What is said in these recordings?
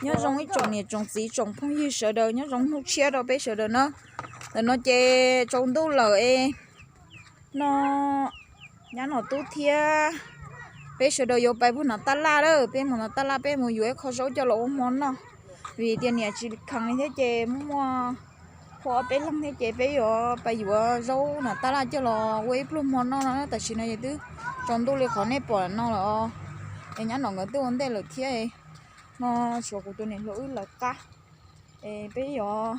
Nyob zoo ib tsoom niam tsoom txiv tsoom phooj ywg sawv daws, nyob zoo hnub tshiab rau peb sawv daws na. Ntawm no ces tsaus ntuj lawm es no nyab Nom Tub thiab peb sawv daws yuav pais puag nram tab laj lawm. Peb mus nram tab laj peb mus yuav ib qho zaub coj los ua hmo noj, vim tias niam tsis kheev li thiab ces muaj phooj ob peb leeg thiab ces peb yuav pais yuav zaub nram tab laj coj los ua ib pluag hmo noj no. Tam sim no ces twb tsaus ntuj li qhov nej pom no lawm os. Es nyab Nom nkawd twb ua ntej lawm thiab, no tshuav kuv tus niam hluas wb lawv qab. Es peb yuav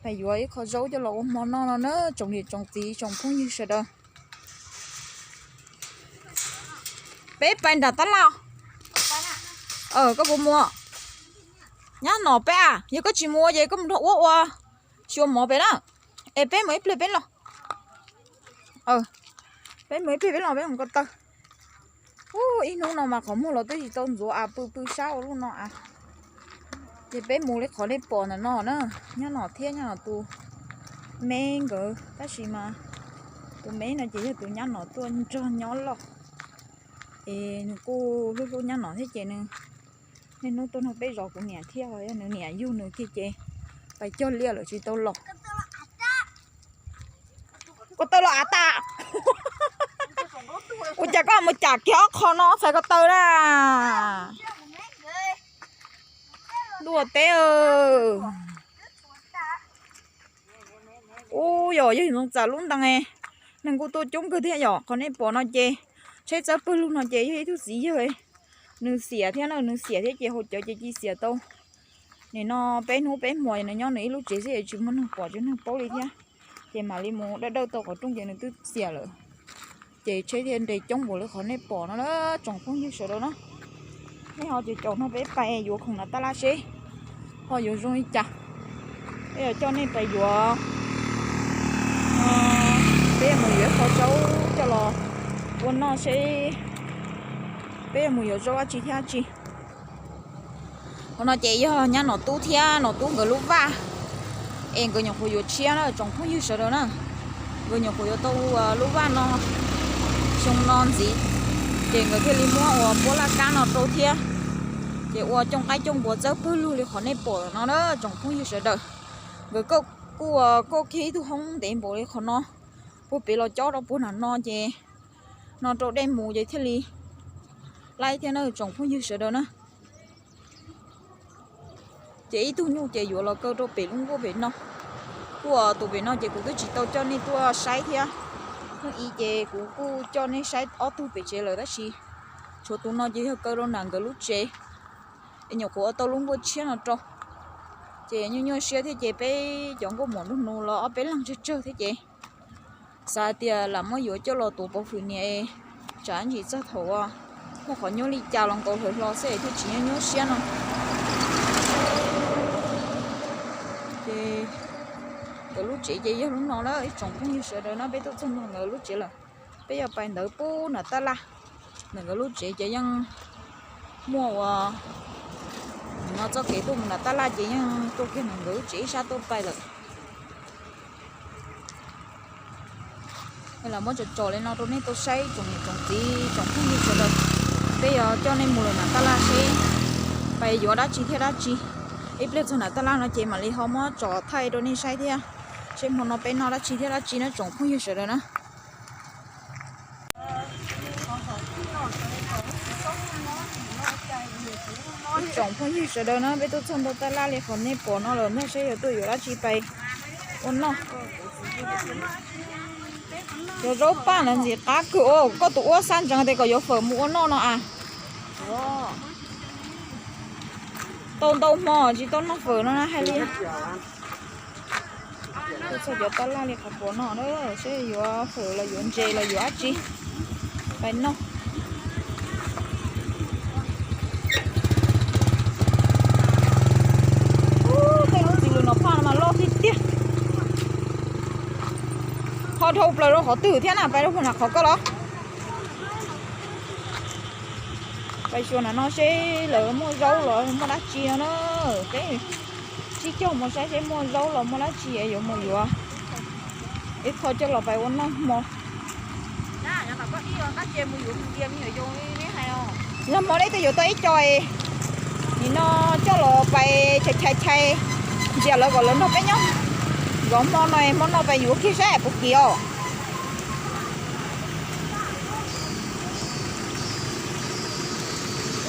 pais yuav ib qho zaub coj los ua hmo noj no na tsoom niam tsoom txiv tsoom phooj ywg sawv daws. Peb pais nram tab laj. Koj puas mus? Nyab Nom peb a, yog koj tsis mus ces koj mus nrog ua ua, xyuas mov pem na. Es peb mus ib pliag peb los. Peb mus ib pliag peb los peb mus ko taw. Ub, ib hnub no mas qhov muag los twb tsis tau ntxuav a, pw pw sab ua luaj no a. Ces peb mus li qhov nej pom ntawm no na, nyab Nom thiab nyab Nom tus me nkawd, tab sis mas tus me no ces yog tus nyab Nom tuaj nrog nyob loj. Es nws kuj hlub hlub nyab Nom thiab ces nws niaj hnub tuaj nrog peb zov kuv niam thiab, yog nws niam yug nws kiag ces pais cog liaj lawm tsis tau los. Ko taw los av tas. Ua cas koj mus cam kiag ob qho no txhais ko taw na? Ntuj teb. Ub, yog yog Ntxoov Txam lub ntees, neeg kuj tuaj coob kawg thiab yom. Qhov nej pom no ces tsheb txawb pawg lug no ces yog ib tug txiv yawg, nws xiam thiab na, nws xiam thiab ces haus cawv ces cia xiam tau. Nim no peb hnub peb hmo nws nyob nws ib lub tsev xwb es tsis muaj neeg pom tsis muaj neeg paub li thiab. Ces mam li mus dawj dawj tau qhov rooj ces nws twb xiam lawm. Ces tsheb thiaj nres coob npaum li qhov nej pom no na tsoom phooj ywg sawv daws na. Nej ho caum caum no peb pais yuav khoom nram tab laj seb ho yuav zoo li cas. Peb yuav coj nej pais yuav, peb yuav mus yuav ib qho zaub coj los ua noj seb peb yuav mus yuav zaub dab tsi thiab dab tsi. Qhov no ces yog nyab Nom Tub thiab Nom Tub nkawd lub vaj, es nkawd nyuam qhuav yuav tshiab na tsoom phooj ywg sawv daws na. Nkawd nyuam qhuav yuav tau lub vaj no xyoo no ntxiv, ces nkawd thiaj li muab ua puab laj kab no rau thiab. Ces ua cooj qaib cooj npua txawb pawg lug li qhov nej pom no na tsoom phooj ywg sawv daws. Nkawd kuj ua kuj kiag ib tug hoob ntev npaum li qhov no puag pem los cob rau puag nram no ces no rau dej mus ces thiaj li laib thiab na tsoom phooj ywg sawv daws na. Ces ib tug nyuj ces yuav los kaw rau pem lub nkuaj pem no. Kuj tus pem no ces kuv twb tsis tau coj nej tuaj saib thiab. Hnub ib ces kuv kuj coj nej saib ob tug pem tsev lawm tab sis tshuav tus no ces yog kaw rau nram nkawd lub tsev. Es nyuam qhuav ua tau lub nkuaj tshiab no rau. Ces nyuaj nyuaj siab thiab ces peb cov nkauj muam nraug nus los ob peb leeg tsawg tsawg thiab ces xav tias lam muab yuav coj los tuav pov hwm niam es tsam ntsis txog thaum muaj qhov nyuaj li cas los nkaus hlawv hlo xwb es thiaj tsis nyuaj nyuaj siab no. Ces nkawd lub tsev ces yog lub no na ib tsoom phooj ywg sawv daws no peb tuaj txog ntua nkawd lub tsev lawm. Peb yuav pais ntawd pub nram tab laj. Ntawm nkawd lub tsev ces yeej muaj ua no txoj kev tuaj mus nram tab laj ces yeej tuaj kiag ntawm nkawd lub tsev ib sab tuaj pais lawm. Los muab tso tso li no rau nej tau saib tsoom niam tsoom txiv tsoom phooj ywg sawv daws. Peb yuav coj nej mus lawm nram tab laj seb pais yuav dab tsi thiab dab tsi. Ib pliag txog nram tab laj no ces mam li ho muab tso thaij rau nej saib thiab. Seb hmo no peb noj dab tsi thiab dab tsi na tsoom phooj ywg sawv daws na. Tsoom phooj ywg sawv daws na peb tuaj txog ntua tab laj li qhov nej pom no lawm, ntag seb yuav tuaj yuav dab tsi pais ua noj. Cov zaub paj no ntxim qab kawg os, koj tus uab xab ntsees tias kom yuav fawm mus ua noj no as. Tau ntau hmo tsis tau noj fawm no na hais li. Tuaj txog cov tab laj li qhov pom no na, seb yuav fawm los yuav ntses los yuav dab tsi pais noj. Tej lub txiv lws no phaj no mas loj tiag tiag. Ho dhau plaws rau qhov twg thiab na, pais rau puag nram qhov koj los? Pais xyuas nram no seb lawv muaj zaub los muaj dab tsi no na. Peb sib cog mus saib seb muaj zaub los muaj dab tsi es yuav mus yuav ib qho coj los pais ua noj hmo. Mus yuav me nyuam yaus li neb hais os. Nag hmo neb twb yuav tau ib co, nim no coj los pais chais chais chais, ntxias lawv kom lawv nrog peb nyob zov hmo no, hmo no pais yuav kiag saib puas kim os.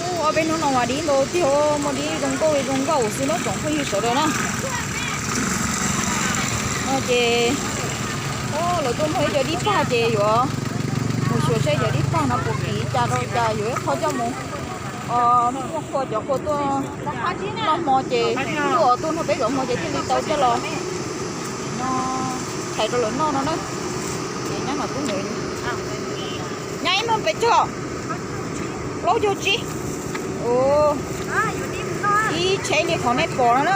Ua ob peb hnub no mas dib ntau tiag, muaj dib zoo nkauj zoo nkauj xwb na tsoom phooj ywg sawv daws na. No ces lawv tuaj muag ib co dib pag ces yuav mus xyuas saib cov dib pag no puas kim cas rau cas yuav ib qho coj mus muaj qhua, cov qhua tuaj noj hmo ces tuaj tuaj nrog peb zov hmo ces thiaj li tau coj los no tshais rau lawv noj no na. Ces nyob no tub nws nyab ib meeg pes tsawg? Plaub caug tsib. Ib tsheb li qhov nej pom no na.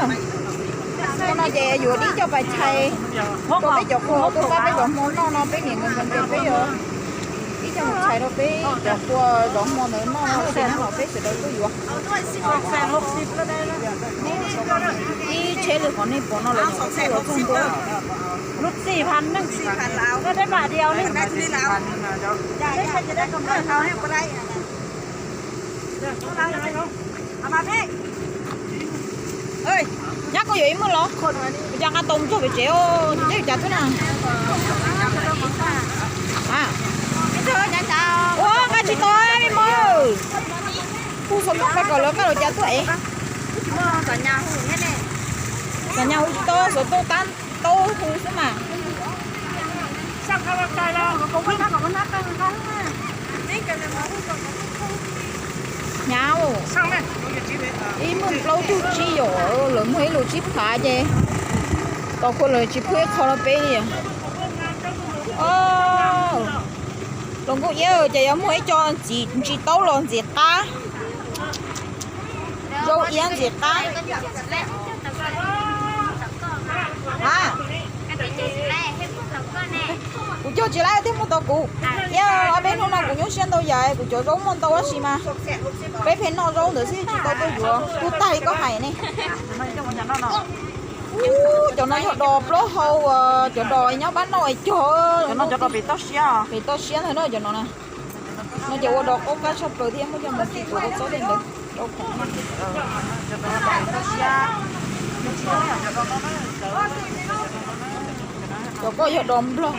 Hnub no ces yuav dib coj pais tshais rau peb cov qhua tuaj pab peb zov hmo noj no, peb niam ntxawm ntxawm peb yuav dib coj mus tshais rau peb cov qhua zov hmo ntawd noj no ces nyob no peb sawv daws tuaj yuav. Ib tsheb li qhov nej pom no lawv txog ntua. Nyab koj yuav ib muag los, kuv cas nqa tau mus txog pem tsev, teb cas twb na. Ua nqa tsis tau me mos. Hu xov tooj pais kom lawv nqa los cas tuaj es. Xov nyas hu tsis tau, xov tooj tab tau hu xwb mas. Nyab, ib meeg plaub caug tsib yom, lawv muag ib lus tsib phav ces tos kuv lawv tsis pub ib qho rau peb li. Hluas nkauj Iab, ces yuav muag ib co ntsis taub los ntxim qab. Zaub iab ntxim qab. A, kuv coj tsis laib thiaj muaj tau kuv. Iab, ob peb hnub no kuv nyuaj siab ntau yam, kuv cov zaub muaj ntau tab sis mas peb pheej noj zaub ntawd xwb tsis tau tuaj yuav, kuj tag li koj hais ne. Cov no yog dos plaub hau, cov dos nyob pab noj es cog, pem toj siab ntag na cov no na. No ces ua dos qaub qab tshaj plaws thiab muab coj mus kis tuav rau txob tej ntawd. Cov koj yog dos nplog.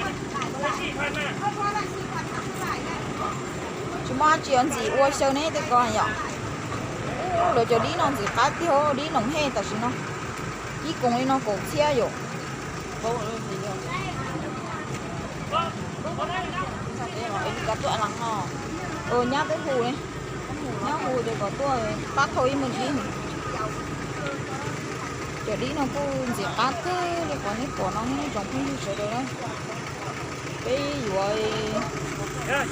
Tsis muaj dab tsi ntxim ua xyaw ne tej ko yom. Lawv cov dib no ntxim qab tiag, dib noom hej tam sim no. Ib koom li no kaum txhiab yom. Nyab twb hu, nyab hu tias kom tuaj pab thauj ib muag dib. Cov dib no kuj ntxim qab kawg li qhov nej pom no tsoom phooj ywg sawv daws na. Peb yuav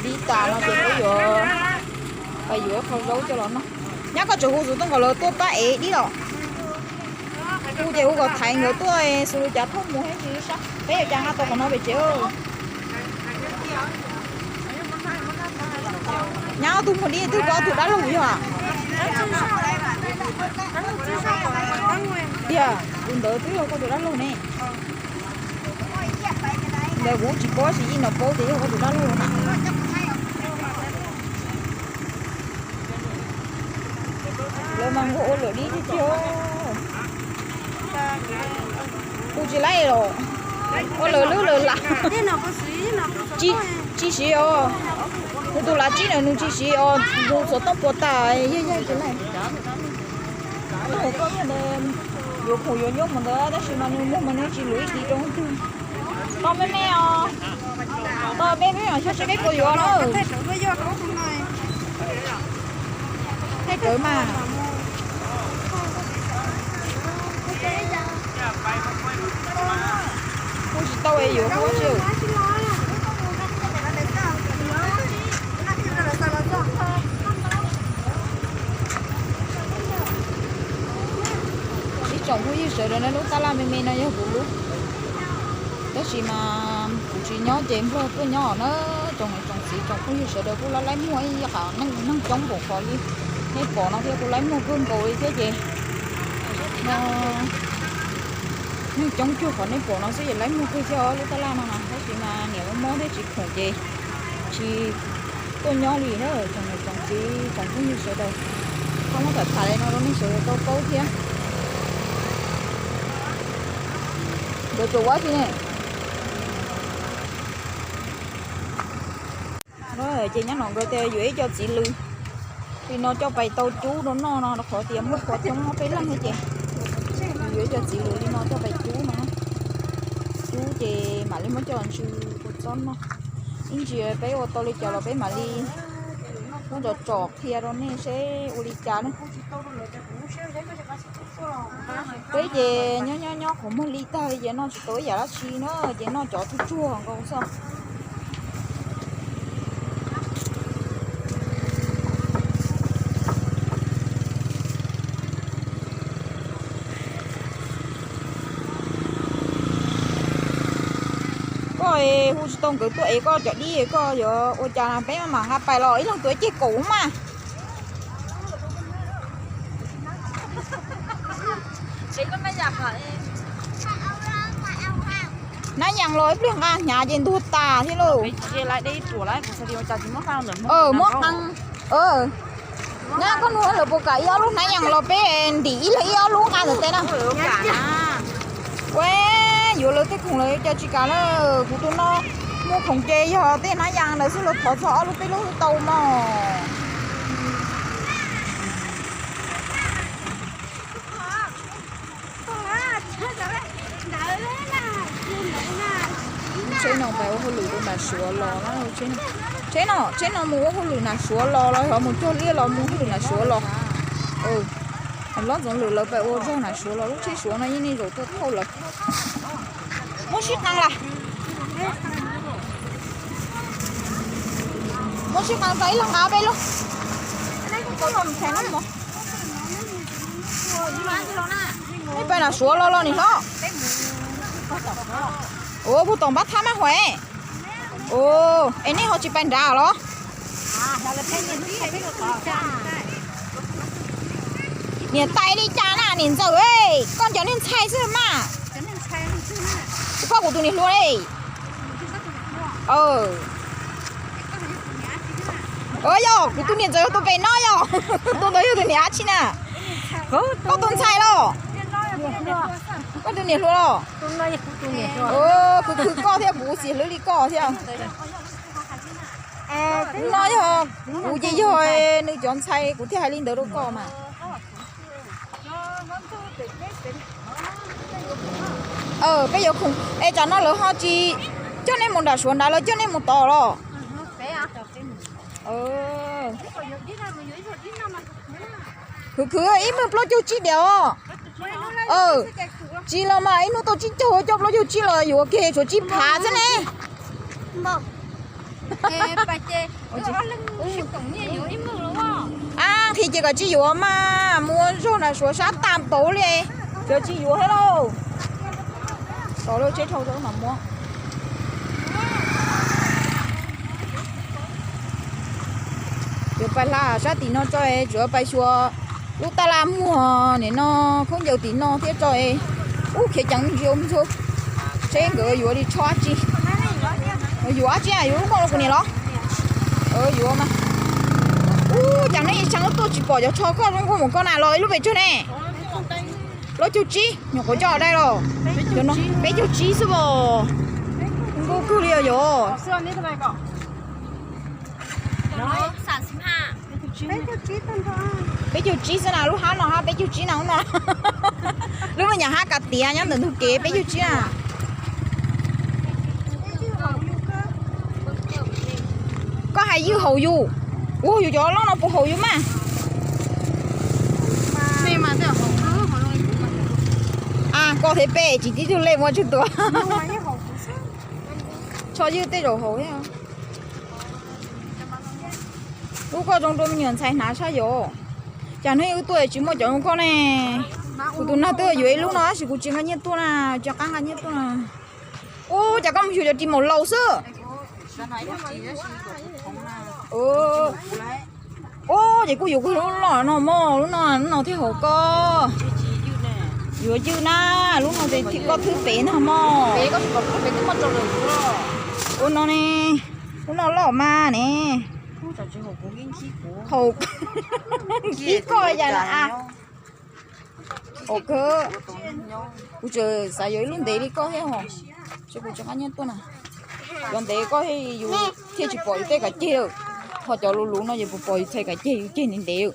dib tas no ces peb yuav pais yuav qho zaub coj los noj. Nyab koj tseem hu xov tooj kom lawv tuaj pab ev dib los. Hu ces hu kom thaiv nkawd tuaj xws li cas phooj mus thiab tsis sab. Peb yuav cas nqa tau qhov no pem tsev. Nyab ob tug muag dib twb pom ob tug dab laug yog tiag, tus ntawd twb yog koj tus dab laug ne. Ntawd kuv tsis paub, tab sis yeej no paub tias yog koj tus dab laug na. Lawv mas nquag ua luam dib tiag tiag. Hu tsis laib los ua lawv lub lawv lam. Tsis siv os. Kuv tus lav tsib na nws tsis siv os, hu xov tooj puas tas yog yog tsis laib. Tus koj yog ntawd yuav khoom yuav nyob mus ntawd tab sis mas nws muag mas nws tsis lus ib tis rau leej twg. Tau me me os. Tau me me os, xyov seb peb puas yuav na. Thaij rawv mas. Hu tsis tau es yuav hu dab tsi. Ib tsoom phooj ywg sawv daws na, lub tab laj me me no yog kuv lub, tab sis mas kuv tsis nyob ces nplog tuaj nyob na. Tsoom niam tsoom txiv tsoom phooj ywg sawv daws kuj laib laib muag ib qho neeg coob npaum qhov li nej pom no thiab, kuj laib muag kawg nkaus li thiab ces no neeg coob cuag qhov nej pom no xwb ces laib muag kawg thiab lub tab laj no na. Tab sis mas niam mob mob thiab tsis khoom ces tsis Tuaj nyob li na tsoom niam tsoom txiv tsoom phooj ywg sawv daws, koj muab tham tham li no rau nej sawv daws tau paub thiab. Nkawd tsuas ua si ne. Ces nyob no nkawd tias yuav ib co txiv lws li no coj pais tau cub rau noj no, rau qhov tias muaj qhua coob ob peb leeg thiab ces yuav ib co txiv lws li no coj pais cub no. Cub ces mam li muab coj ntsw ua txob noj. Ib ntsis peb ua tau li cas los peb mam li muab tsom tsom qhia rau nej seb ua li cas na. Peb ces nyob nyob nyob qhov muag li tag li ces noj tsis tau ib yam dab tsi na, ces noj cov tsuag tsuag nkaus xwb. Koj hu tsis tau nkawd tuaj es koj cov dib koj yuav ua cas, peb mam nqa pais los ib leeg tuav ceg kaum mas. Hnab yas los ib pliag nqa hnyav ces ntuag tas thiab lauj. Muab qee. Nyab koj nug lawv puas kam ib ob lub hnab yas los peb ntim ib leeg ib ob lub nqa ntawm tes na. Ua yuav lawv tej khoom lawv cas tsis kam na. Kuv tus no muaj khoom ces yog tej hnab yas ntawd xwb los thov txog ob lub peb lub tau mog. Tsheb no pais ua hauj lwm rau nram Suav los na. Tsheb no, tsheb no mus ua hauj lwm nram Suav los los yog mus cog liaj los mus hauj lwm nram Suav los. Hlob Ntxoov Lwm lawv pais ua zog nram Suav los, lub tsheb Suav no yeej nej zaum tuaj thauj lawm. Muab sib qee las. Muab sib qee tau ib leeg nqa peb lub. Nej pais nram Suav los los nim hlob. Ua puag tom npab thab mab huam. Es nej ho tsis pais nrad los? Niam tais li cas na niam ntxawm, koj cov niag ntxhais xwb mas. Koj kuv tus niam hluas li. Yog kuv tus niam ntxawm yog tus pem no yog. Tus ntawd yog tus niam dab tsi na? Koj tus ntxhais los? Koj tus niam hluas los? Khwv khwv koj thiab kuv xim hlwb li koj thiab. No yog kuv ces yog nws cov ntxhais kuv thiaj hais li ntawd rau koj mas. Peb yuav khoom es tsam no lawv ho tsis coj nej mus nram Suav nrad, lawv coj nej mus tod los? Khwv khwv ib meeg plaub caug tsib diam os. Tsis los mas ib hnub tau tsib caug, coj plaub caug tsib los yuav kiag tshuav tsib phav xwb ne. Ab, qhia ces kom tsis yuav mas mus ua zog nram Suav sab tag pauv li, cov tsis yuav thiab lauj. Tos lub tsheb dhau rau mam muab. Yuav pais hla sab tim no tso, tsuav pais xyuas lub taj laj muag nim no, khaub ncaws tim no thiab tso. Ub, khiav ceev ntsis ua ntxhua. Seb nkawd yuav li tsho dab tsi. Yuav dab tsi, yuav lub nkuaj los kuv niam los? Yuav mas. Ub, cas nej ib txhia tuaj tsis pom cov tsho koj zoo nkauj mus koj na los ib lub pes tsawg ne? Plaub caug tsib, nyuam qhuav coj dai los. Peb caug tsib xwb os. Nkauj kawg li os yog. Peb caug tsib xwb na, lub hab no hab peb caug tsib na ub no. Lub me nyuam hab kav tiav nyob ntawm ntug kev peb caug tsib na. Koj hais ywj haum yus, ua yus cov loj no puas haum yus mas? Koj thiab peb tsis tib tug lej muaj tsawg tua. Tsho ywj tej zaum haum thiab. Lub koj zoo rau me nyuam ntxhais hnav sab yov. Cas hnub wb tuaj tsis muaj cov zoo koj ne? Kuv tus nag twb yuav ib lub no tab sis kuv tsis nqa nyiaj tuaj na, tsis qab nqa nyiaj tuaj na. Ub, cas koj mus xyuas cov ris maum laus xwb. Ub, ces kuj yuav kuv lub loj no mog, lub no, lub no thiaj haum koj. Yuav ywj na, lub no ces koj thwb pem no mog. Ua no ne, lub no loj mas ne. Haum nkhib koj yam na. Haum kawg. Kuv tseem xav yuav ib lub ntev li koj thiab hos, ces kuv tsis qab nyiaj tuaj na. Cov ntev koj thiaj yus thiaj tsis pom yus tej kav ceg lawm, ho cov luv luv no yus puas pom yus txhais kav ceg, yus ceg ntev ntev.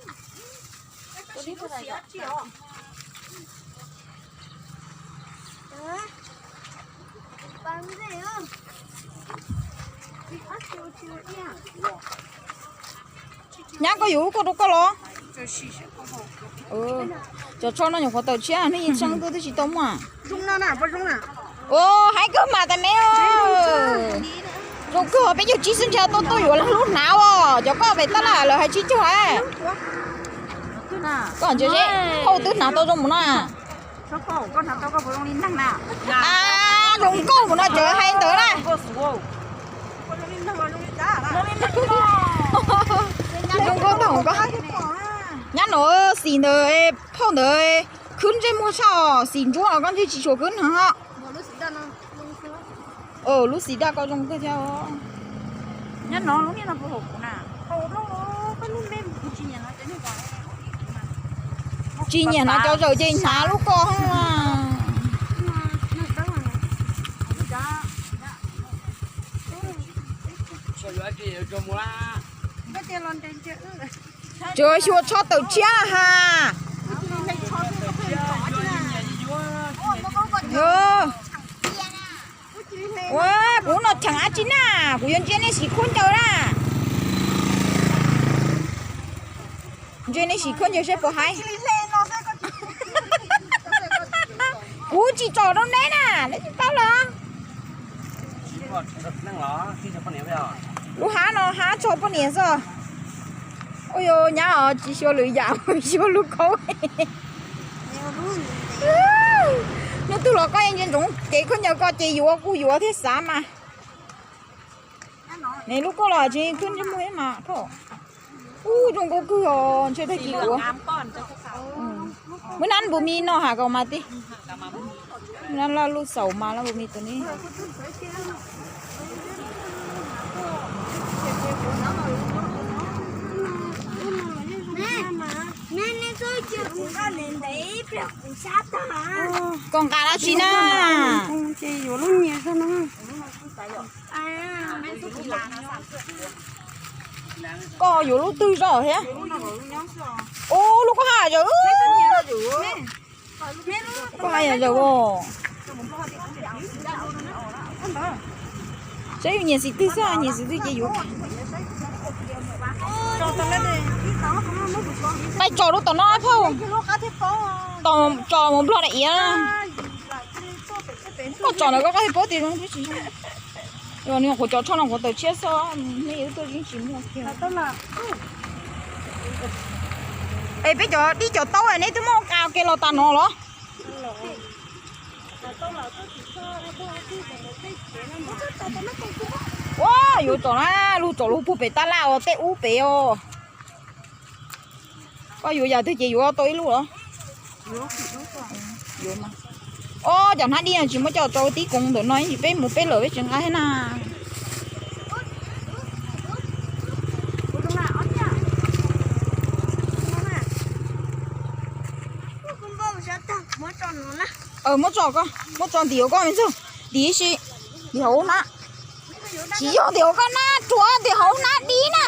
Nyab, koj yuav lub koj rau koj los? Cov tsho no nyuam qhuav tawm tshiab, hnub ib txheej tuaj twb tsis tau muaj. Haib kawg mas tas me. Zoo kawg, peb caug tsib xwb ntshe tuaj tuaj yuav lub hnav os, cov koj pem tab laj lawv hais tsib caug. Koj ntsia seb, phauj twb hnav tau zoo mus no. Zoo nkauj mus no cov hais ntawd na. Zoo nkauj tag koj. Nyab no xim ntawd, phauj ntawd khwb ntsej muag tshaj os, xim ntsuab os, koj ntshe tsis tshua khwb hnav os. Lub xim daj koj zoo kawg thiab os. Tsis nyiam hnav cov zaws ces hnav lub koj. Tsuas xyuas tsho tawm tshiab ha. Ua, kuv no cheem dab tsi na, kuv yuav ntsia nej sim khaub ncaws na. Ntsia nej sim khaub ncaws seb puas haib. Kuv tsis tsom rau neb na, neb tsis paub los. Lub hab no hab tsho poj niam xwb. Ua yog nyab os, tsis xyuas lwm yam, xyuas lub khaub. Hnub twg los koj yeej ntsia ntsoov kev khaub ncaws koj ces yuav kuj yuav thiab xav mas. Neb lub koj los tsis khwb ntsej muag mas. Ub, zoo nkauj kawg os, ntshe tag kis kuv. Muab nab npus mis no has kaus mas tij. Nab laj lub xaus mas laj npus mis tus ni. Koj nqa dab tsi na? Koj yuav lub twg zoj thiab? Ub, lub koj hab zaws. Koj hab yam zaws os. Saib yus nyiam xim twg xwb, nyiam xim twg ces yuav. Pais tsom rau tom no phauj. Tsom mus nplog daim iav. Koj tsom ntawd koj qab pab tias zoo tib si. Yog nws qhuav cov tsho no qhuav tawm tshiab xwb, nej yuav tuaj yeej tsis muaj kiag. Es peb cov dib cov taub neb twb muab nqa ke los tas no los? Ua, yuav tsom na, lug tsom lug puag pem tab laj os, tej ub pem os. Koj yuav yam twg ces yuav tau ib lub los. Ob, cov hnab dib no tsis muab coj rau tib koov ntawm no, peb mus peb lawm peb tsis nqa thiab na. Muab tso koj, muab tso ntim hauv koj me ntxawg, ntim si, ntim hauv hnab. Tsis yog ntim hauv koj hnab ruam, ntim hauv hnab dib na.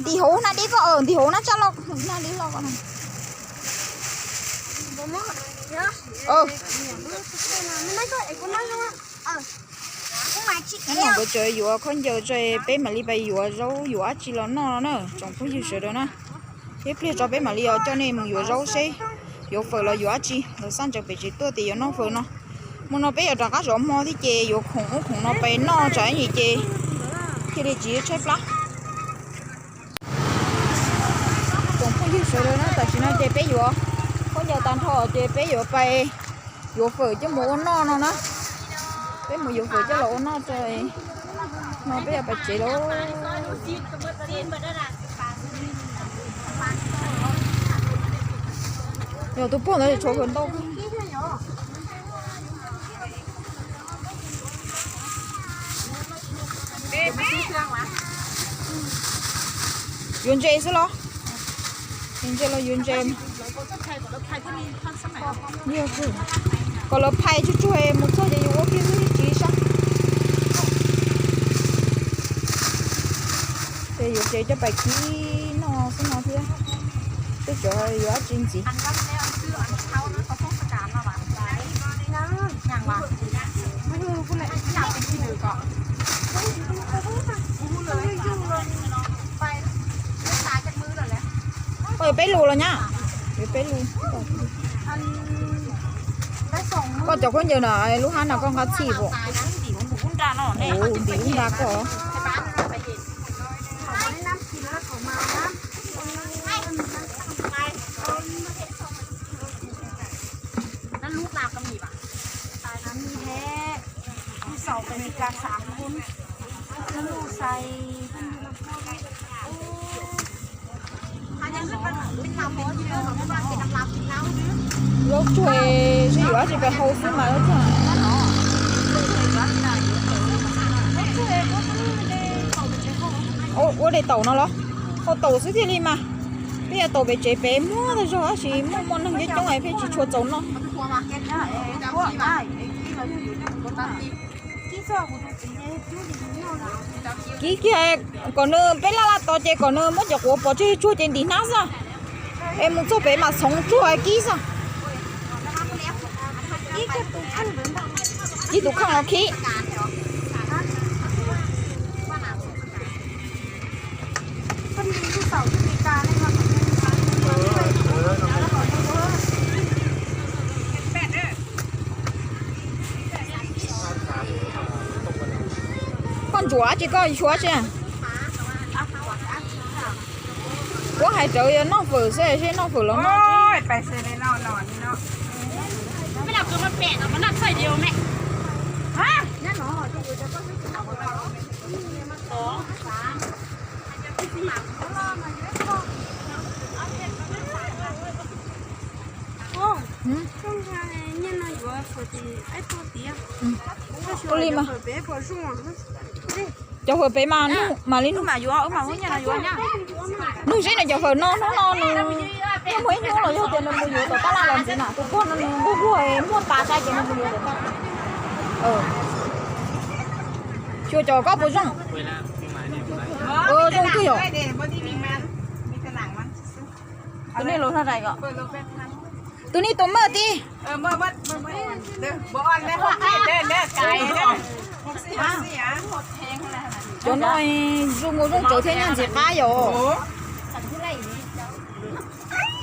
Ntim hauv hnab dib koj, ntim hauv hnab tsaj loj, hnab dib loj koj na. Nyob no kuv tseem yuav khaub ncaws tso peb mam li pais yuav zaub yuav dab tsi los noj no na tsoom phooj ywg sawv daws na. Ib pliag tso peb mam li os coj nej mus yuav zaub seb yuav fawm los yuav dab tsi, los xaj ntsees pem tsev tuaj tias yuav noj fawm no. Hmo no peb yuav rov qab zov hmo thiab ces yuav khoom ub khoom no pais noj tsam ib ntsis ces thiaj li tsis tshaib plab. Tsoom phooj ywg sawv daws na, tam sim no ces peb yuav khaub ncaws tag nrho ces peb yuav pais yuav fawm coj mus ua noj no na. Peb mus yuav fawm coj los ua noj tso, no peb yuav pais tsev lauj. Yog tus pog ntawd tshuav fawm ntau. Yuav ntses xwb los? Ntses los yuav ntses. Kom lawv phais tsuag tsuag mus txog ces yus ua kiag xwb tsis sab. Ces yuav tsev coj pais kib noj xwb no thiab. Twb tseem yuav dab tsi ntxiv. Koj yuav peb lus los nyab? Yuav peb lus. Koj cov khaub ncaws no lub hab no koj nqa txhij pom? Ntim lub nra koj. Lub tsuag sib yuav tsis pais hau xwb mas lub tsuag. Ua daim taum no los? Hau taum xwb thiaj li mas. Peb yuav taum pem tsev pem muaj tag zog tab sis muaj muaj neeg coob coob es peb tsis tshua txaus noj. Kib kiag kom nws peb laj laj tos ces kom nws muab cov quav pov tseg tsuag ces ntim hnab xwb. Es mus txog pem mas txhoov tsuag kib xwb. Kib tus kheej los khib. Koj ntsuav tsis koj xyuav tsis. Kuv hais rawv yog noj fawm xwb, seb noj fawm los noj. Ua li mas. Cov fawm pem mas mam li nug. Nug seb nws cov fawm no hnub no nws muaj ib hnub los yog tias nws mus yuav tom tab laj los ntxiv na, tus pog no nws nquag nquag muaj tas sai ces nws mus yuav tom tab laj. Xyuas cov koj puas zoo? Zoo kawg yom. Tus nej los hla rais ko. Tus nej tus maj tib. Cov no zoo nkauj zoo tsawv thiab nyaj ntxim qab yom.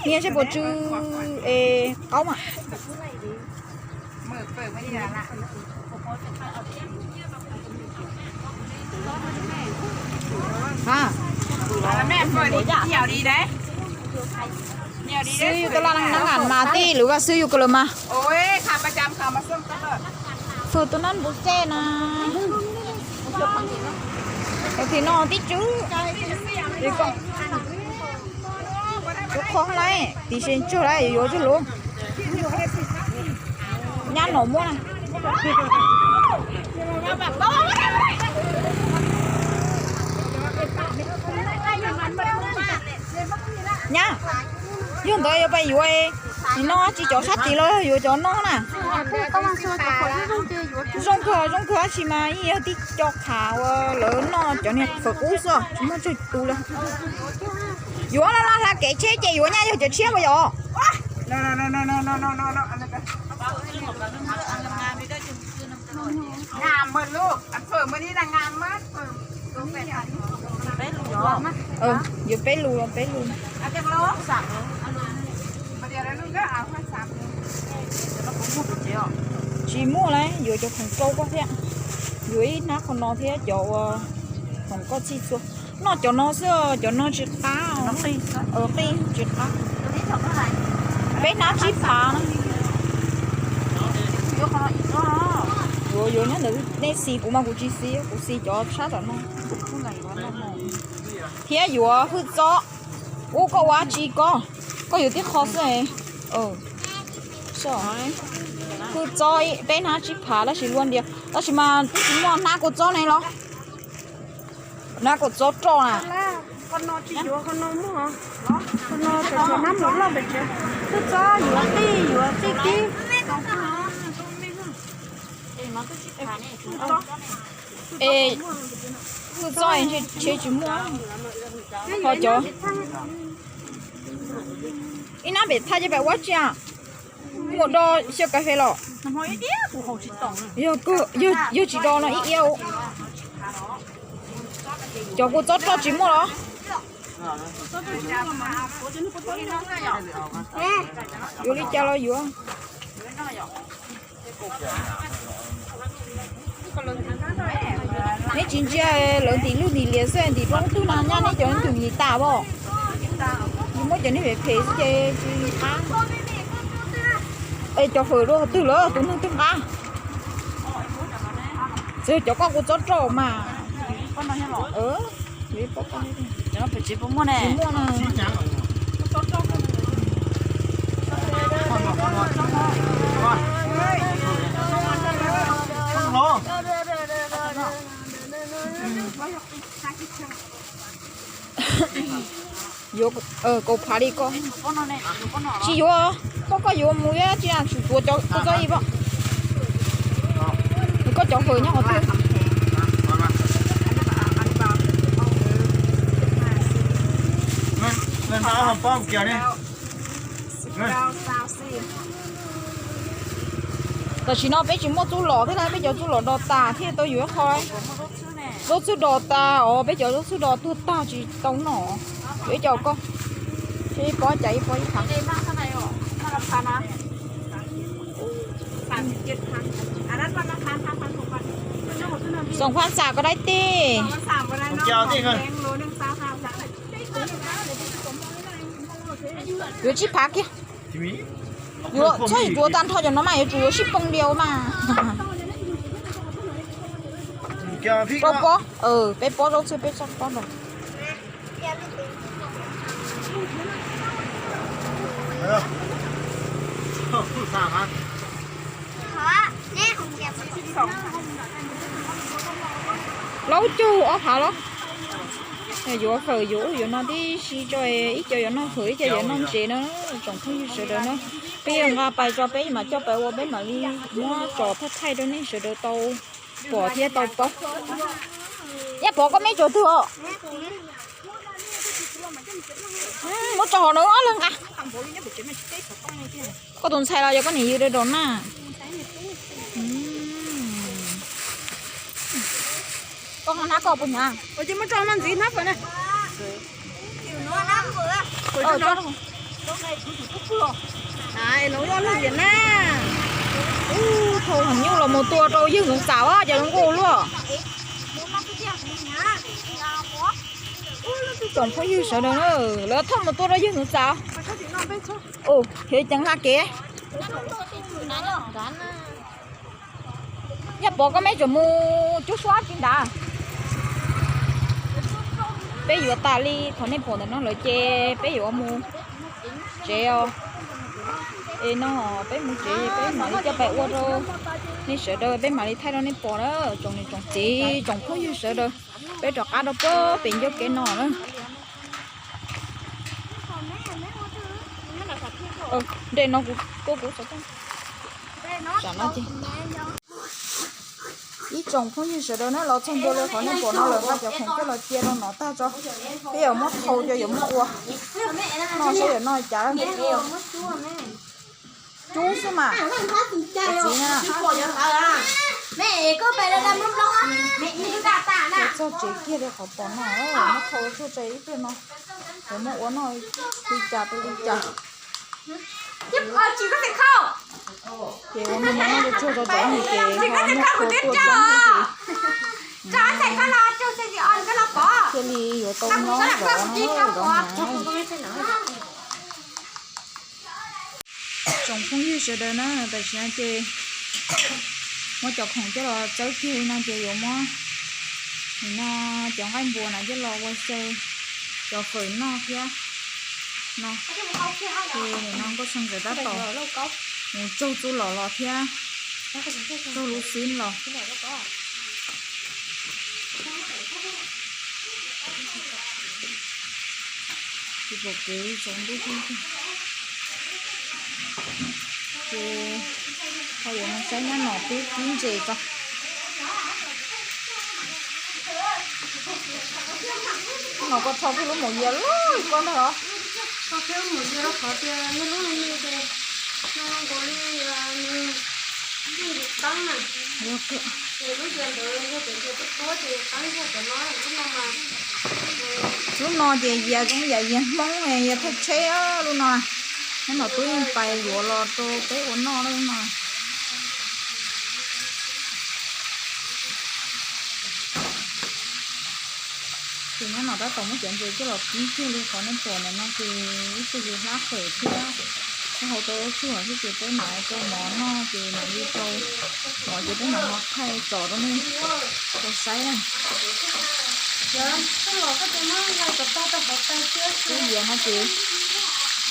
Niaj seb puas tsw es qaub mas. Xwb yus tus laj nab ngas mas tij lwm vaj xwb yus ko lawm mas. Fawm tus nab npus xej na. Tim no tib tswv. Kuv qhov lawm, tim se tsawg lawm yuav tsawg lawm. Nyab no muab na. Nyab, yog ntawd yuav pais yuav no tsis cov sab tid los yuav cov no na. Zoo kawg, zoo kawg tab sis mas yog tib co qhav uas lawv noj cov niag fawm qub xwb tsis muaj tsawg tus li. Yuav laj laj hla kev tsheb ces yuav nyaj yog cov tshiab mas yom. Yuav peb lus, peb lus. Tsis muaj lawm, yuav cov khoom rau koj thiab. Yuav ib hnab qhov no thiab cov uas khoom koj txhij txhua. Noj cov no xwb, cov no tsis qab. Qij tsis qab. Peb hnab tsib phav na. Yuav, yuav nyob ntawd nej xis kuv mas kuv tsis xis, kuv xis cov tshab tom no. Thiab yuav hwj txob. Ub, koj ua dab tsi koj? Koj yuav tib qho xwb. Hwj txob peb hnab tsib phav tab sis luaj ntias tab sis mas twb tsis muaj hnab kua txob ne los. Hnab kua txob roj na. Qhov no tsis yuav, qhov no muaj, qhov no tseem tshuav nab mus loj pem tsev. Twb txob yuav qij, yuav qij tib. Es twb txob ntshe tsis muaj. Ho cov ib nab pem thaj ces pem ua tsi, muaj do xyaw kas fes los. Yog tsis do no ib iab. Cov kuv txob roj tsis muaj los? Yuav li cas los yuav. Neb tsis ntsia lawv ntim lwj ntim lias xwb, ntim roob twg no nyaj neb cov ntim tas as. Yus muab cov niag phem phem xwb ces tsis qab. Es cov fawm dua twg lawm, tus neeg twg nqa? Txawm cov koj kuv txob roj mas. Tsis muaj na. Yuav kaus phav li koj. Tsis yuav, koj koj yuav mus tsis tsum tuav cov kuv txob ib pob. Koj cov fawm nyob qhov twg? Tam sim no peb tsis muaj txuj lom thiab, peb cov txuj lom do tas thiaj tau yuav ib qho. Zaub txhwb do tas os, peb cov zaub txhwb do tuag tag tsis tau noj. Yuav ib co koj, ib pob cas ib pob ib phav. Xoom phab xam koj dab tsi. Yuav tsib phav kiag. Yuav txhob yuav tag nrho cov no mas, yuav tsum yuav sib poob diav mas. Rau pob, peb pob zaub txhwb peb txoj pob nrog. Plaub caug ob phav los? Yuav fawm yuav ub yuav no tib si tso, ib co yuav noj fawm ib co yuav noj ntses na. Tsoom phooj ywg sawv daws na, peb yuav nqa pais tso peb mam coj pais ua, peb mam li muab tso thaij thaij rau nej sawv daws tau pom thiab tau paub. Nyab Pov koj meb tsuas twg os? Muab tso hauv no ob leeg nqa. Koj tus ntxhais los yog koj niam yws daws daus na? Koj hnab koj puas hnyav? Thau nyuj los mus tua rau yawg Ntxoov Txam, cas zoo nkauj luaj. Tsoom phooj ywg sawv daws na, lawv thauj mus tua rau yawg Ntxoov Txam. Ua, khiav ceev hla kev. Nyab Pov koj meb tseem mus cub suab tsis nrad. Peb yuav tas li qhov nej pom ntawm no lawm ces peb yuav mus tsev os. Es no peb mus tsev peb mam li coj pais ua rau nej sawv daws, peb mam li thaij rau nej pom na tsoom niam tsoom txiv tsoom phooj ywg sawv daws. Peb rov qab rau pem ncauj kev no na. Nres no kuv tuaj kuv xov tooj. Tsam no ces ib tsoom phooj ywg sawv daws na, los txog ntua li qhov nej pom no lawm, nqa cov khoom coj los cia rau no tag tso. Peb yuav muab thau cov yuav muab ua noj saib yuav noj cas. Cub xwb mas. Txiv na, txog tsev kiag li qhov pom no, muab thau tsuag tso ib pliag no, yuav muab ua noj li cas rau li cas. Ces ua no no tsuag tso cov ces ho muab thau tuaj coob thiab ces thiaj li yuav tau nyob zov no zov na. Tsoom phooj ywg sawv daws na, tam sim no ces muab cov khoom coj los txawb kiag li no ces yuav muab nim no cov nqaij npua na coj los ua xyaw cov fawm noj thiab no. Ces nim no Nkauj Xeeb txawm tab tom mus tsaug txuj lom los thiab tsaug lub xwb los. Kaum kev tsaus ntuj, ces ho yuav mus saib nyob no twb kib ntses tso. No koj rho kiag lub maum yias loj koj ntag los? Rho kiag lub maum yias rau qhov tias yog lub me me ces no nkaus li nws yeej yuav qeeb na. Ces lub yias ntawd yog cov yias tuab tuab ces qeeb yog cov no, lub no mas. Lub no ces yias zoo yam yias Hmoob, yias thawj tsheb lub no. Nyob no twb yeej pais yuav los rau peb ua noj lawm lub no. Ces nyob no tab tom muab cov ntses coj los kib kiag li qhov nej pom ntawm no ces ib tug yus hlab fawm thiab, tab hau tau tsuag thiab ces peb mam rau mov noj ces mam li rau mov ces peb mam ho thaij tsom rau nej tau saib na. Lub yias no ces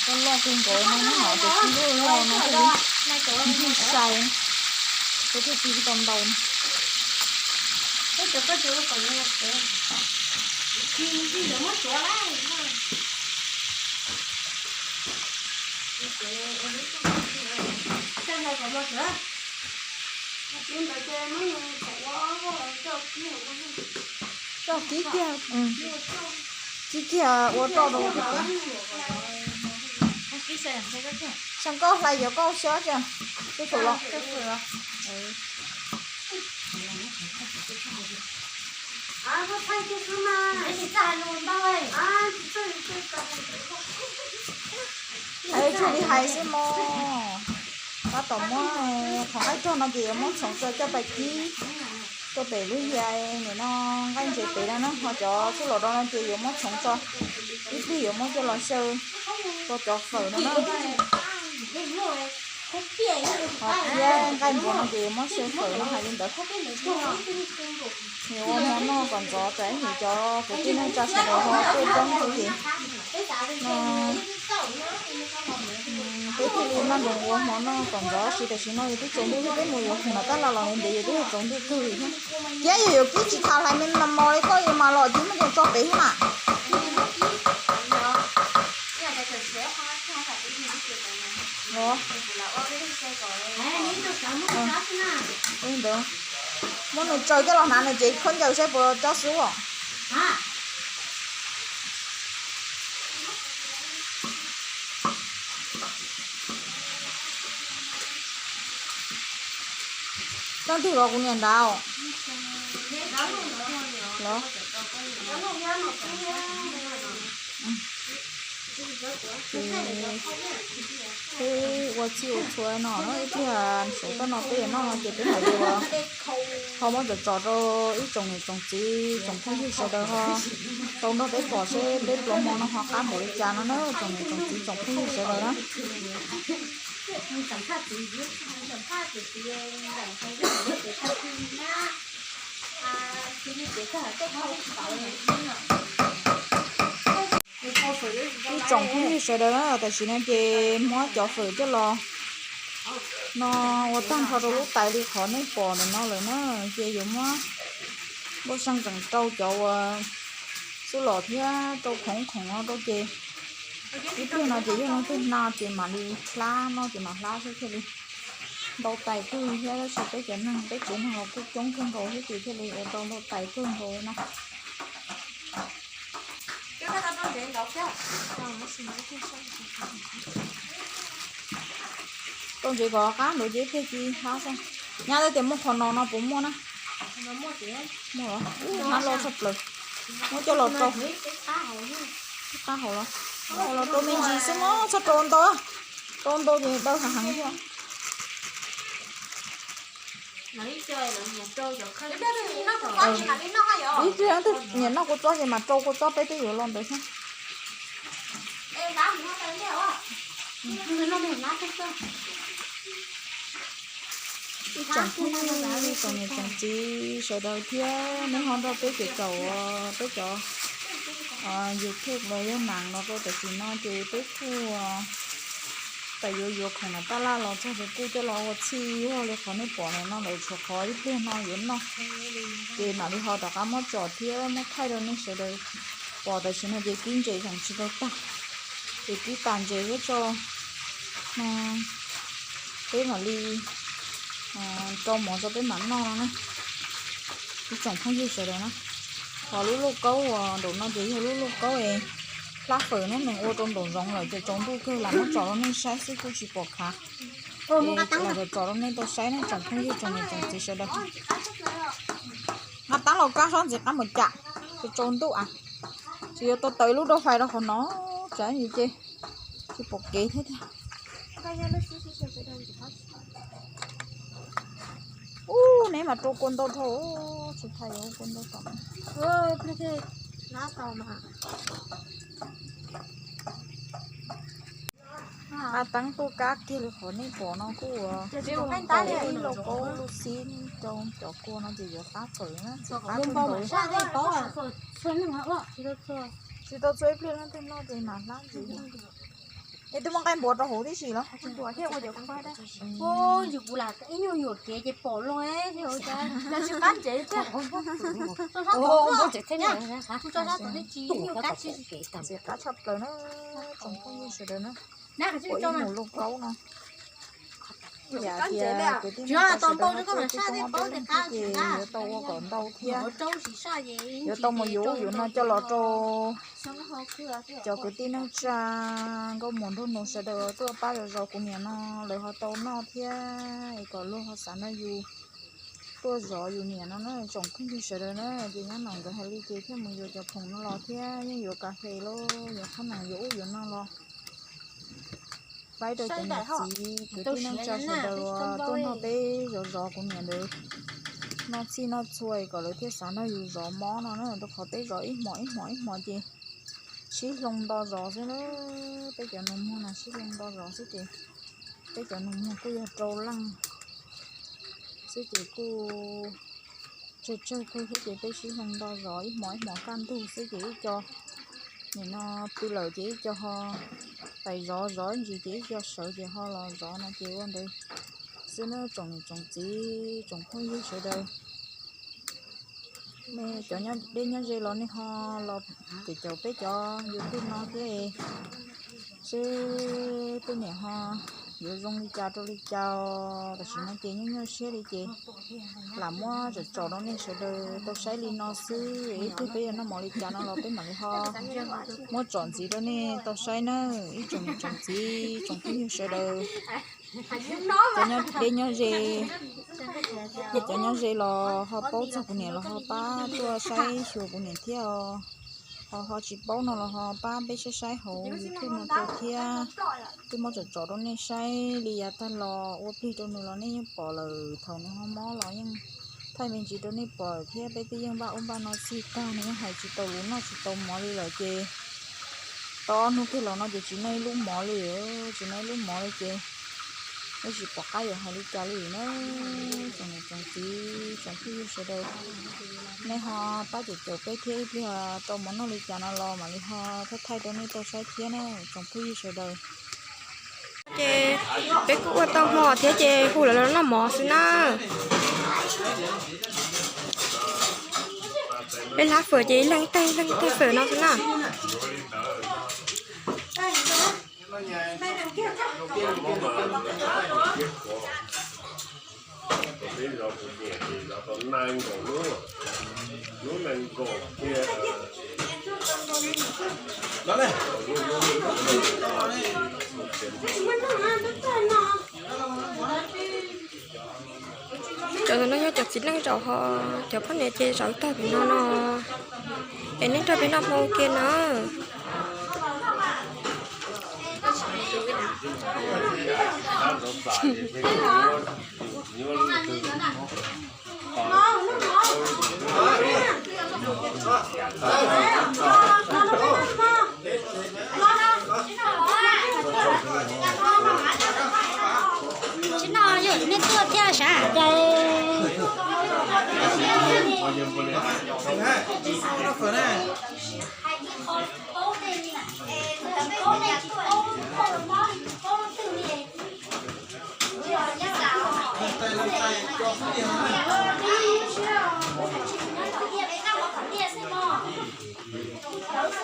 koj loj kawg nkaus no, nyob no ces kib lub loj no thiaj li ncig sai, koj thiaj kib tau ntau. Coj kib kiag, kib kiag ua roj rau kuv pom. Xyoo koj hlais cov koj xyob tso, twb thaum los. Hais tshuaj li hais xwb mog. Tab tom muab qhov nqaij rog no ces yuav muab txhoov tso coj pais kib rau pem lub yias nim no nqaij ntses pem no na, ho cov xub los rau no ces yuav muab txhoov tso, ib pliag yuav muab coj los xyaw rau cov fawm no na. Ho thiab nqaij npua no ces yuav muab xyaw fawm no hais li ntawd. Nyias ua hmo noj kom ntxov, txawm ib nim cov kwv tij neej tsa sawv daws ho tuaj coob xwb ces no peb thiaj li maj nroos ua hmo noj kom ntxov, tab sis tam sim no yus twb tsaus ntuj thiab, peb mus yuav khoom no tab laj los ntev ntev yus twb tsaus ntuj kawg li thiab. Thiab yus yuav kib tsis tas hlais me me li koj li mas los ces muab coj tso pem xwb mas. Ua li ntawd, muab nws tsaws coj los hnav nws cev khaub ncaws saib puas cob xub os. Leej twg los kuv niam nrad os? Los, ces peb ua txhij ua txhua no, ib pliag suav toj no peb yuav noj no ces peb mam li ua, ho muab cov tso rau ib tsoom niam tsoom txiv tsoom phooj ywg sawv daws ho tau nrog peb pom seb peb pluas hmo no ho qab npaum li cas no na tsoom niam tsoom txiv tsoom phooj ywg sawv daws na. Ib tsoom phooj ywg sawv daws na, tam sim no ces muab cov fawm coj los no ua tag nrho rau lub tais li qhov nej pom ntawm no lawm na, ces yuav muab npau xyoo tseem rau cov uas xub los thiab rau khoov khoom no rau ces ib pliag no ces yog leej twg hnav ces mam li hlab no ces mam hlab xwb thiaj li ntau tais kawg thiab, tab sis peb cov neeg peb tsev neeg los kuj coob kawg nkaus thiab ces thiaj li ua rau ntau tais kawg nkaus na. Rau ntsev kom qab nraud ces ib pliag ci hlab xwb. Nyab tias muaj qhov no no puas muaj na? Muaj los, hnab loj tshaj plaws. Muab coj los rau, qab hauv los, los rau me ntsis xwb mog, txhob rau ntau, rau ntau ces daw heev heev thiab. Ib pliag leej twg nyiam noj kua txob ces mam rau kua txob, peb twb yuav los ntawd xwb. Ib tsoom phooj ywg tsoom niam tsoom txiv sawv daws thiab nej ho nrog peb cov caum peb cov YouTube los yog nam los rau tam sim no ces peb kuj tas yuav yuav khoom nram tab laj los txog ces kuj coj los ua txhij ua li qhov nej pom no lawm, tshuav qhov ib pliag no yuav noj ces mam li ho rov qab muab tsom thiab muab thaij rau nej sawv daws pom. Tam sim no ces kib ntses tseem tsis tau tag. Ces pib tas ntses thiab tso no, peb mam li rau mov rau peb mam noj no na. Ib tsoom phooj ywg sawv daws na, ho lub lauj kaub uas nraum no ces yog lub lauj kaub es hlab fawm na, nws ua rau nraum zoov lawm ces tsaus ntuj kawg lam muab tsom rau nej saib xwb kuj tsis pom khav. Lam tsom rau nej tau saib na tsoom phooj ywg tsoom niam tsoom txiv sawv daws. Nqa tab los kab sab ntxiv qab mus cam, tsaus ntuj a, tsis yuav tau taws lub rau fais rau qhov no, tsam ib ces tsis pom kev thiab tiag. Ub, neb mas rau kua ntau dhau, tsis thaij yuav kua ntau tom. Qab teeb tuaj kab kiag li qhov nej pom no kuj ib lauj kaub lub xib rau cov kua no ces yuav qab fawm na, qab kawg nkaus. Tsis tau txhua ib pliag leej twg noj ces mam hlab ntxiv. Es twb muaj nqaij npua rau hauv tib si los? Ntxiv qab tshaj plaws na, tsoom phooj ywg sawv daws na. Ua ib mus lauj kaub no, yam tias kwv tij neej tsa sawv daws no tuaj coob ob peb leeg thiab ces yuav tau ua kom ntau thiab, yuav tau mus yuav ub yuav no coj los rau cov kwv tij neej tsa nkauj muam nraug nus sawv daws tuaj pab zov zov kuv niam no lawv ho tau noj thiab es kom luag ho xav nrog yus tuaj zov yus niam no na tsoom phooj ywg sawv daws na. Ces nyob no nkawd hais li ces thiaj mus yuav cov khoom no los thiab yeej yuav kas fes los yuav qhob noom yuav ub yuav no los pab rau cov niam txiv kwv tij neej tsa sawv daws uas tuaj nrog peb zov zov kuv niam ntawd noj txhij noj txhua kom lawv thiaj xav nrog yus zov mob no na, rau qhov peb zov ib hmos ib hmos ib hmos ces sib hloov nto zov xwb na. Peb cov nus muag no sib hloov nto zov xwb ces peb cov nus muag kuj yog rau leej xwb ces kuj tsawg tsawg kawg thiab ces peb sib hloov nto zov ib hmos ib hmos kaj ntug xwb ces ib co nim no pw lawm ces ib co ho pais zov, zov ib ntsis ces ib co sawv ces ho los zov no ces ua ntawd xwb na tsoom niam tsoom txiv tsoom phooj ywg sawv daws. Nej cov nyob deb nyob ze los nej ho los caum caum peb cov YouTube no thiab seb tej niam ho yuav zoo li cas rau li cas. Tam sim no ces nyuaj nyuaj siab li ces lam muab tsom tsom rau nej sawv daws tau saib li no xwb, ib pliag peb yuav noj mov li cas no los peb mam li ho muab tsom ntxiv rau nej tau saib na ib tsoom niam tsoom txiv tsoom phooj ywg sawv daws. Cov nyob deb nyob ze, cov nyob ze los ho paub txog kuv niam los ho pab tuaj saib xyuas kuv niam thiab os. Ho ho tsis paub no los ho pab peb saib saib hauv YouTube no rau thiab. Twb muab tsom tsom rau nej saib li yav tag los ua plig rau nws los nej yeej pom lawm, thaum nws ho mob los yeej thaij me ntsis rau nej pom lawm thiab. Peb twb yeej npaj ub npaj no txig tag, nws yeej hais tsis tau lus noj tsis tau mov li lawm ces tau ob hnub kiag los no ces tsis noj ib lub mov li, tsis noj ib lub mov li ces yeej tsis pom qab yuav hais li cas li na. Tsoom niam tsoom txiv tsoom phooj ywg sawv daws, nej ho pab caum caum peb thiab ib pliag rau mov noj li cas no los mam li ho thaij thaij rau nej tau saib thiab na tsoom phooj ywg sawv daws. Ces peb kuj ua tau hmo thiab ces hu lawv los noj mov xwb na. Peb hlab fawm ces ib leeg ib teg ib leeg ib teg fawm no xwb na. Cov no yog cov txiv neej zaum ho cov poj niam ces zaum tag pem no no. Es nej nrog peb noj hmo ua ke na. Tsis no yog nej tuaj thiab sav. Twb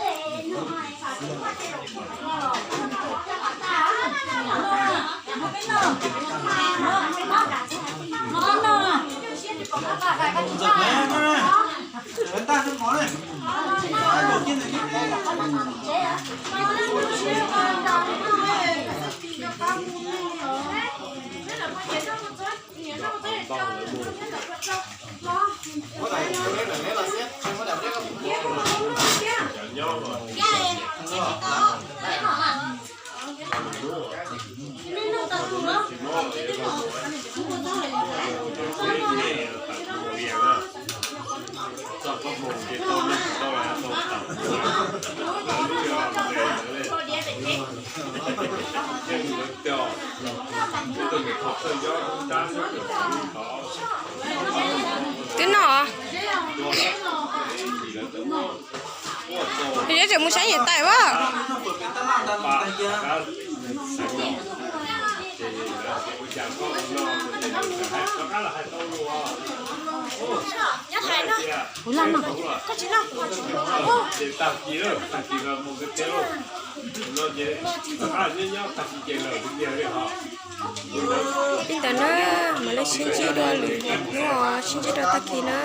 noj. Yog tseem mus saib niam tais as. Kuv laj no, koj tsis laj. Li ntawd na, mam li sib ntsib dua lwm hnub, sib ntsib dua tag kis na.